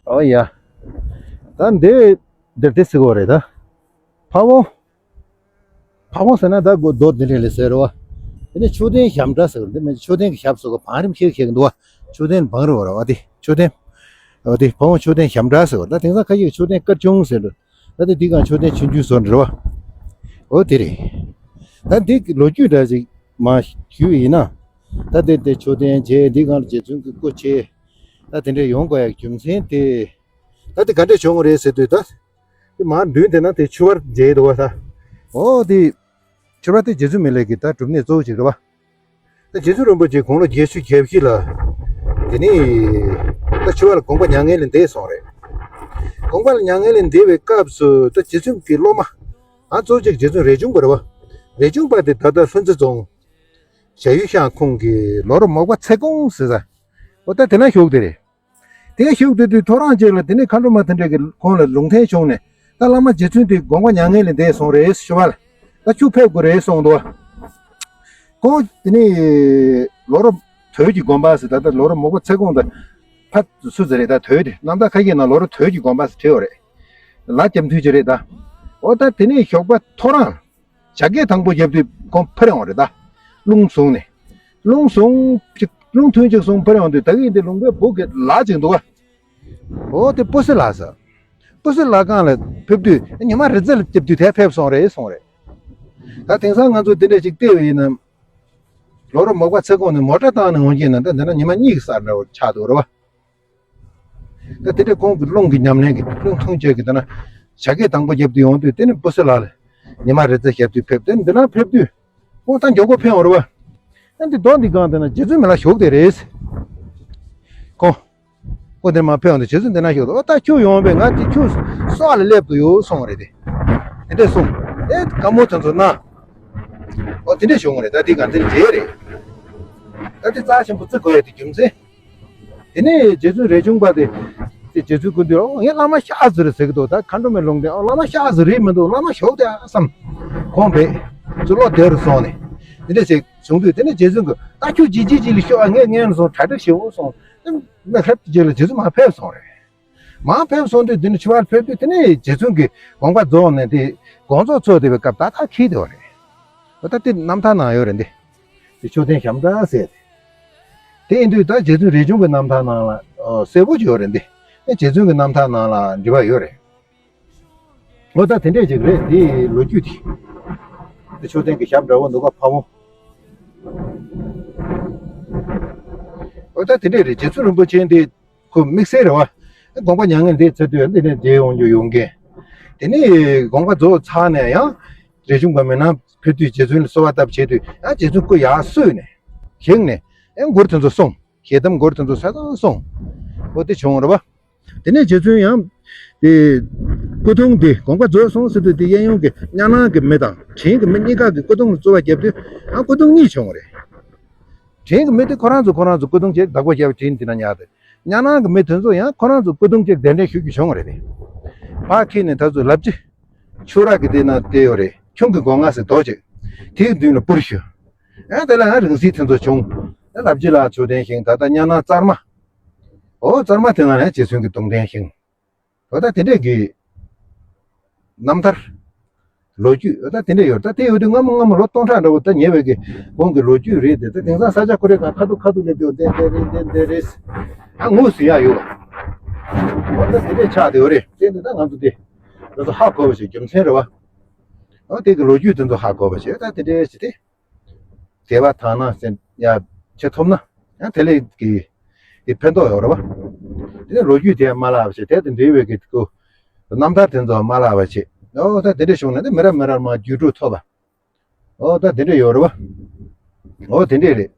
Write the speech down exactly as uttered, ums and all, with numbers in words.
ཨོ་ཡ། ད་འདི་འདིར་དེ་ཟེར་གོ་རེད་ད། ཕ་བོང་། ཕ་བོང་ཟེར་ན་ད་གོ་རྡོ་འདི་འདྲ་ལས་ཟེར་རོ། དེ་ནས་མཆོད་རྟེན་ཞབས་འདྲ་ཟེར་གོ་རེད། དེ་མིན་མཆོད་རྟེན་གྱི་ཞབས་ཟེར་གོ་བང་རིམ་ཤིག་ཤིག་འདུག་བ། མཆོད་རྟེན་བང་རིམ་རོ་བ་དེ་མཆོད་རྟེན། འོ་དེ་ཕ་བོང་མཆོད་རྟེན་ཞབས་འདྲ་ཟེར་གོ་རེད། ད་དེང་སང་ཁ་ཤས་མཆོད་རྟེན་དཀར་ཆུང་ཟེར་འགྲོ། ད་དེ་དེ་གང་མཆོད་རྟེན་ཆུང་ཆུང་ཟེར་འགྲོ་བ། འོ་དེ་རེད། ད་འདི་ལོ་རྒྱུས་འདྲ་ཞིག་མ་ཞུས་ཡིན་ན། ད་དེ་དེ་མཆོད་རྟེན་བྱས་འདི་གང་ལ་རྗེ་བཙུན་གྱི་སྐུ་བྱས། ད་དེ་འདྲ་ཡོང་དགོས་ཡག་རྒྱུ་མཚན་དེ། ད་དེ་ག་འདྲ་བྱུང་བ་རེད་ཟེར་དུས་ད། དེ་མར་མདུན་དེ་ན་དེ་ཆུ་བར་མཇལ་འདུག་བ་ད། འོ་དེ། ཆུ་བར་དེ་རྗེ་བཙུན་མི་ལའི་གི་ད་སྒྲུབ་གནས་གཙོ་བོ་ཅིག་རེད་བ། ད་རྗེ་བཙུན་རིན་པོ་ཆེ་དགུང་ལོ་བརྒྱད་ཅུ་གྱ་བཞི་ལ། དེ་ནས། ད་ཆུ་བར་ལ་དགོངས་པ་མྱ་ངན་ལས་འདས་སོང་རེད། དགོངས་པ་ལ་མྱ་ངན་ལས་འདས་པའི་སྐབས་སུ་ད་རྗེ་བཙུན་གྱི་སློབ་མ། ཨ་གཙོ་ཆེ་རྗེ་བཙུན་རས་ཆུང་པ་རེད་བ། རས་ཆུང་པ་དེ་ད་ལྟ་ལྷུན་རྩེ་རྫོང་། བྱ་ཡུལ་ཤང་ཁོངས་ཀྱི་ལོ་རབས་མག་པ་ཚེ་གོང་ཟེར་ས། འོ་ད་དེ་ན་བཞུགས་དེ་རེད། དེ་བཞུགས་དེ་དུས་ཐོ་རངས་ཅིག་ལ་དེ་ནས་མཁའ་འགྲོ་མ་དེ་འདྲས་ཀྱི་ཁོང་ལ་ལུང་བསྟན་བྱུང་ནས། ད་བླ་མ་རྗེ་བཙུན་དེ་དགོངས་པ་མྱ་ངན་ལས་འདས་སོང་རེད་ཞུ་བ་ལ། ད་ཁྱོད་ཕེབས་དགོས་རེད་གསུངས་འདུག་བ། ཁོང་དེ་ནས་ལོ་རབས་དོལ་གྱི་དགོན་པ་ཟེར། ད་ལྟ་ལོ་རབས་མག་པ་ཚེ་གོང་དང་ཕ་སུ་ཟེར་རེད། ད་དོལ་དེ་རྣམ་ཐར་ཁ་ཤས་ནང་ལོ་རབས་དོལ་གྱི་དགོན་པ་ཟེར་བྲིས་ཡོད་རེད། ལ་རྒྱབ་མཐུན་ཅིག་རེད་ད། འོ་ད་དེ་ནས་ཞོགས་པ་ཐོ་རངས། བྱ་སྐད་དང་པོ་བརྒྱབ་དུས་ཁོང་ཕར་ཡོང་རེད་ད། རླུང་བཟུང་ནས། རླུང་བཟུང་ཅིག་རླུང་ཐུང་ཅིག་བཟུང་ཕར་ཡོང་དུས་ད་གིན་དེ་ལུང་པའི་སྦུག་གི་ལ་ཅིག་འདུག་ག་འོ་དེ་སྤུ་སེ་ལ་ཟེར། སྤུ་སེ་ལ་སྒང་ལ་ཕེབས་དུས་ཉི་མ་རེ་ཙམ་ལ་བརྒྱབ་དུས་དེ་ཕེབས་སོང་རེད་གསུངས་རེད། ད་དེང་སང་ང་ཚོ་དེ་འདྲ་ཅིག་བལྟས་པ་ཡིན་ན། ལོ་རབས་མག་པ་ཚེ་གོང་ནས་མོ་ཊ་བཏང་ནས་འོང་གི་ཡིན་ན་ད་འདི་ན་ཉི་མ་གཉིས་ཀྱི་སར་འདྲ་བོ་ཆགས་འདུག་རེད་བ། ད་དེ་འདྲའི་ཁོང་གི་རླུང་གི་ཉམས་ལེན་གྱི་རླུང་ཐུང་ཆད་ཀྱི་ད་ན་བྱ་སྐད་དང་པོ་བརྒྱབ་དུས་ཡོང་དུས་དེ་ནི་སྤུ་སེ་ལ་ལ་ཉི་མ་རེ་ཙམ་བཞག་དུས་ཕེབས། དེ་ནི་འདི་ན་ཕེབས་དུས་ཁོང་ད་མགྱོགས་པོ་ཕེབས་ཡོང་རེད་བ། ཨ་འདི་རྡོ་འདི་སྒང་དེ་ན་རྗེ་བཙུན་མི་ལ་བཞུགས་དེ་རེད། ཁོང་ཁོང་དེ་མ་ཕེབས་ཡོང་དུས་རྗེ་བཙུན་དེ་ན་བཞུགས་འདུག་འོ་ད་ཁྱོད་ཡོང་བས་ང་དེ་ཁྱོད་སོག་ལ་སླེབས་དུ་ཡོད་གསུངས་རེད་དེ། དེ་འདྲས་གསུངས། ཨེ་བཀའ་མོལ་དེ་ཚོ་གནང་། འོ་དེ་འདྲས་བྱུང་རེད། ད་འདི་སྒང་དེ་མཇལ་རེད། ད་དེ་རྩ་ཆེན་པོ་བརྩི་དགོས་ཡ་དེ་རྒྱུ་མཚན། དེ་ནས་རྗེ་བཙུན་རས་ཆུང་པ་དེ། དེ་རྗེ་བཙུན་སྐུ་མདུན་ཨོ་ངས་བླ་མ་ཤ་ཟེར་ཟེར་གི་འདུག་ད་མཁའ་འགྲོ་མའི་ལུང་བསྟན་ཨོ་བླ་མ་ཤ་ཟེར་རེད་མི་འདུག་བླ་མ་ཞོག་དེ་ཨ་བསམ། ཁོང་བས་ཚུར་ལོག་དེ་རུ་སོང་ནས། དེ་འདྲ་ཞིག་བྱུང་དུས་དེ་ནས་རྗེ་བཙུན་གྱིས་ད་ཁྱོད་ཅི་ཅི་ཅི་ལ་ཤོག་ཨ་ངས་ངས་ནས་སོང་གྲ་སྒྲིག་བྱེད་འོ་སོང་། དེ་ནས་ལྷབ་ཀྱི་རྗེས་ལ་རྗེ་བཙུན་མ་ཕེབས་སོང་རེད། མ་ཕེབས་སོང་དུས་དེ་ནས་ཕྱི་བར་ཕེབས་དུས་དེ་ནས་རྗེ་བཙུན་གྱིས་དགོངས་པ་རྫོགས་ནས་དེ་དགོངས་རྫོགས་ཚོགས་བསྡད་པའི་སྐབས་ད་ད་འཁྱེར་བསྡད་པ་རེད། འོ་ད་དེ་རྣམ་ཐར་ནང་ཡོད་རེད་འདི། དེ་མཆོད་རྟེན་ཞབས་འདྲ་ཟེར། དེ་ཡིན་དུས་ད་རྗེ་བཙུན་རས་ཆུང་གི་རྣམ་ཐར་ནང་ལ་ཨོ་གསལ་པོ་ཅིག་ཡོད་རེད་འདི། ཨེ་རྗེ་བཙུན་གྱི་རྣམ་ཐར་ནང་ལ་འབྲི་བ་ཡོད་རེད། འོ་ད་དེ་འདྲས་ཅིག་རེད་འདི་ལོ་རྒྱུས་དེ། དེ་མཆོད་རྟེན་གྱི་ཞབས་འདྲ་བོ་འདུག་ག་ཕ་བོང་། འོ་ད་དེ་འདྲས་རེད། རྗེ་བཙུན་རིན་པོ་ཆེ་འདི་ཁོ་དམིགས་བསལ་རེད་བ། དགོངས་པ་མྱ་ངན་འདས་ཚར་དུས་འདི་ནས་མཇལ་ཡོང་རྒྱུ་ཡོང་མཁན། དེ་ནས་དགོངས་པ་རྫོགས་ཚར་ནས་ཡང་རས་ཆུང་པ་མི་ནང་ཕེབས་དུས་རྗེ་བཙུན་ལ་གསོལ་བ་བཏབ་བྱས་དུས་ཡང་རྗེ་བཙུན་སྐུ་ཡར་གསོས་ནས་བཞེངས་ནས་ཡང་མགུར་དེ་ཚོ་གསུངས། ཞལ་གདམས་མགུར་དེ་ཚོ་ས་ཚང་གསུངས། འོ་དེ་བྱུང་རེད་བ། དེ་ནས་རྗེ་བཙུན་ཡང་། དེ། སྐུ་གདུང་དེ་དགོངས་པ་རྫོགས་སོང་ཟེར་དུས་དེ་གཡས་གཡོན་གྱི་གཉའ་ནང་གི་མི་དང་དྲིན་གྱི་མི་གཉིས་ཀ་གི་སྐུ་གདུང་ལ་བསུ་བ་བརྒྱབ་དུས་ཡང་སྐུ་གདུང་གཉིས་བྱུང་བ་རེད། དྲིན་གྱི་མི་དེ་ཁོ་རང་ཚོ་ཁོ་རང་ཚོ་སྐུ་གདུང་གཅིག་བདག་པོ་བརྒྱབ་དྲིན་དེ་ན་ཉར་ཏེ། གཉའ་ནང་གི་མི་དེ་ཚོ་ཡང་ཁོ་རང་ཚོ་སྐུ་གདུང་གཅིག་གདན་འདྲེན་ཞུ་རྒྱུ་བྱུང་བ་རེད་དེ། ཕར་འཁྱེར་ནས་ད་ཚོ་ལབ་ཅི། ཆུ་རགས་ཀྱི་དེ་ན་བསྡད་ཡོད་རེད། ཁྱུང་གི་སྒོ་ང་ཟེར་རྡོ་གཅིག་དེའི་མདུན་ལ་སྤུར་ཞུ། ཡང་དེ་ལ་ཡང་རིང་བསྲེལ་དེ་ཚོ་བྱུང་། ཡང་ལབ་ཅི་ལ་མཆོད་རྟེན་བཞེངས། ད་ལྟ་གཉའ་ནང་གཙར་མ། ཨོ་གཙར་མ་དེ་ན་ཡང་རྗེ་བཙུན་གྱི་གདུང་རྟེན་བཞེངས། ཨོ་ད་དེ་འདྲས་ཀྱི་རྣམ་ཐར། ལོ་རྒྱུས་ཨོ་ད་དེ་འདྲས་ཡོད། ད་དེ་ཡོད་དུས་སྔ་མོ་སྔ་མོ་ལོ་སྟོང་ཕྲག་འདྲ་བོ་ད་ཉེ་བའི་གི་གོང་གི་ལོ་རྒྱུས་རེད་དེ། ད་དེང་སང་ས་ཆ་ཁོ་རེ་གང་ཁ་ཐུག་ཁ་ཐུག་སླེབས་དུས་འདི་འདི་རེད་འདི་འདི་རེད། ཨ་ངོས་ཟིན་ཡག་ཡོད། ཨོ་ད་དེ་འདྲས་ཆགས་དེ་ཡོད་རེད། དེ་འདི་ད་ང་ཚོ་དེ་ང་ཚོ་ཧ་གོ་བ་ཞིག་རྒྱུ་མཚན་རེད་བ། ཨོ་དེ་གི་ལོ་རྒྱུས་དེ་ཚོ་ཧ་གོ་བ་ཞིག་ད་དེ་འདྲས་ཞིག་དེ། དད་པ་དག་སྣང་ཟེར་ཡ་བྱེད་ཐུབ་ན་ཡང་དེ་ལས་ཀྱི་ཀྱི་ཕན་ཐོགས་ཡོད་རེད་བ། དེ་ནས་ལོ་རྒྱུས་དེ་མ་བརླག་པ་བྱེད། དེ་དང་འབྲེལ་བའི་གི་ཀུ་རྣམ་ཐར་དེ་ཚོ་མ་བརླག་པ་བྱེད། ཨོ་ད་དེ་འདྲ་བྱུང་ན་དེ་མི་རབས་མི་རབས་མར་བརྒྱུད་སྤྲོད་ཐུབ་པ། ཨོ་ད་དེ་འདྲ་ཡོད་རེད་བ། ཨོ་དེ་འདྲ་རེད།